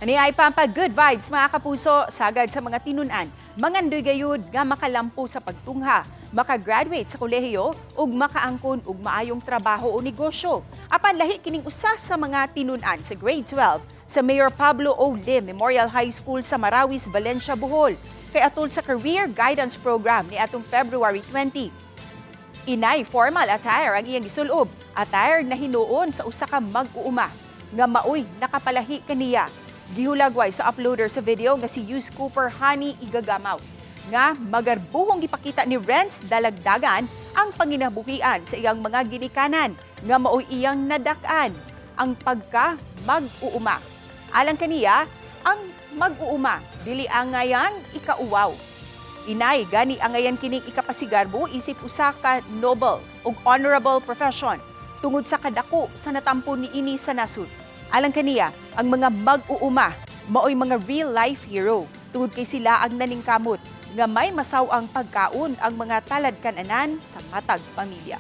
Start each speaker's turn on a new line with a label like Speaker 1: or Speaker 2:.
Speaker 1: Ani ay pampa good vibes, mga kapuso, sagad sa mga tinunan. Mangandoy gayud nga makalampo sa pagtungha, makagraduate sa kolehiyo ug makaangkon og maayong trabaho o negosyo. Apan lahi kining usa sa mga tinunan sa Grade 12 sa Mayor Pablo O. Lim Memorial High School sa Marawis, Valencia, Bohol. Kay atol sa Career Guidance Program ni atong February 20. Inay formal attire ang iyang gisulob, attire na hinuon sa usa ka mag-uuma nga maoy nakapalahi kaniya. Gihulagway sa uploader sa video nga si Hughes Cooper Honey Igagamaw nga magarbuhong gipakita ni Renz Dalagdagan ang panginabuhian sa iyang mga ginikanan nga maoy iyang nadak-an, ang pagka mag-uuma. Alang kaniya, ang mag-uuma dili angayan ikauwaw. Inay gani angayan kining ikapasigarbo isip usa ka noble ug honorable profession tungod sa kadako sa natampo niini sa nasud. Alang kaniya, ang mga mag-uuma maoy mga real life hero tungod kay sila ang naningkamot nga may masaw-ang pagkaon ang mga taladkananan sa matag pamilya.